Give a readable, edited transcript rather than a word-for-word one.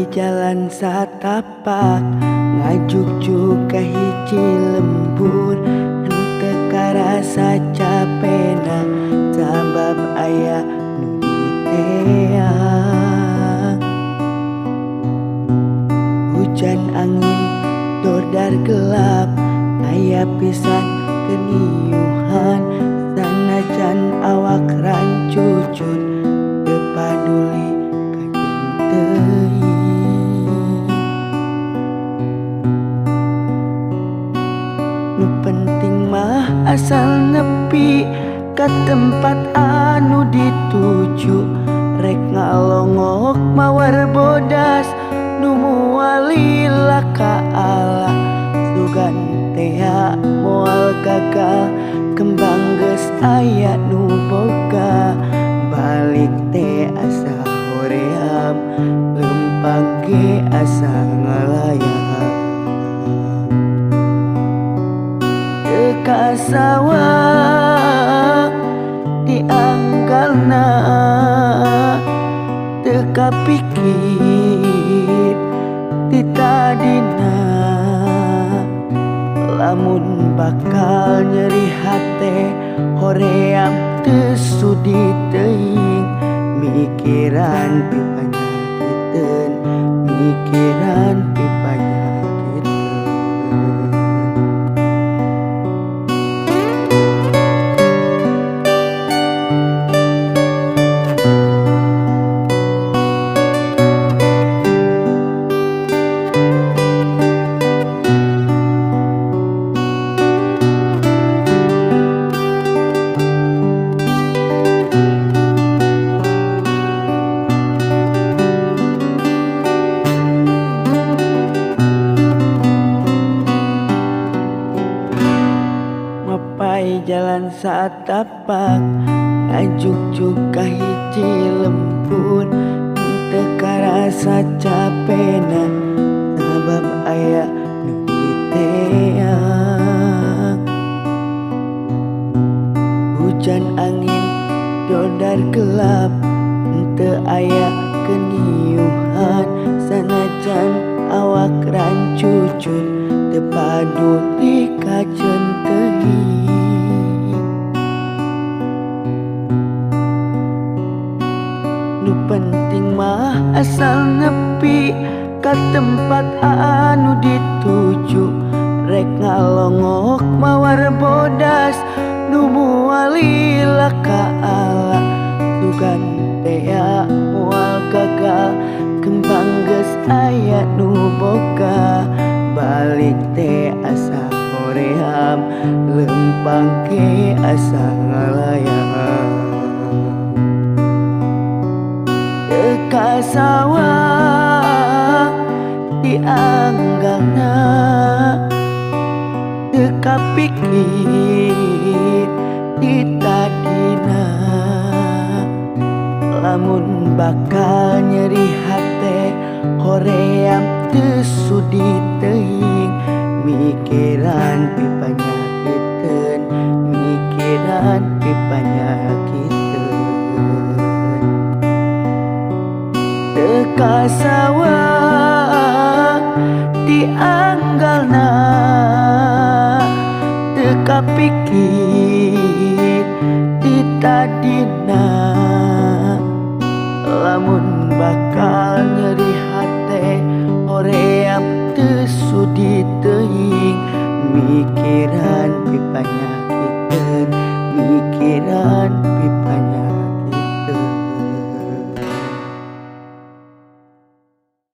Mapai jalan satapak ngajuk-juk ka hiji lembur, henteu karasa capena sabab aya nu diteang. Hujan angin dordar gelap aya pisan keniuhan, sanajan awak rancucut teu paduli kajeun teuing. Nu penting mah asal nepi ka tempat anu dituju, rek ngalongok mawar bodas nu moal lila ka ala. Sugan tea moal gagal kembang geus aya nu boga, balik teh asa hoream lempang ge asa ngalayang. Teu kasawang dianggalna, teu kapikir ti tadina, lamun bakal nyeri hate hoream teu sudi teuing, mikiran pipanyakiteun, mikiran pipanyakiteun. Mapai jalan satapak ngajuk-juk ka hiji lembur, teu karasa capena sabab aya nu diteang. Hujan angin dordar gelap teu aya keniuhan, sanajan awak rancucut teu paduli kajeun teuing. Nu penting mah asal nepi ka tempat anu dituju, rek ngalongok mawar bodas nu moal lila ka ala. Sugan tea moal gagal kembang geus aya nu boga, balik teh asa hoream lempang ge asa ngalayang. Teu kasawang dianggalna, teu kapikir ti tadina, lamun bakal nyeri hate hoream teu sudi teuing, mikiran pipanyakiteun, mikiran pipanyakiteun. Teu kasawang dianggalna, teu kapikir ti tadina, lamun bakal nyeri hate hoream teu sudi teuing, mikiran pipanyakiteun, mikiran pipanyakiteun.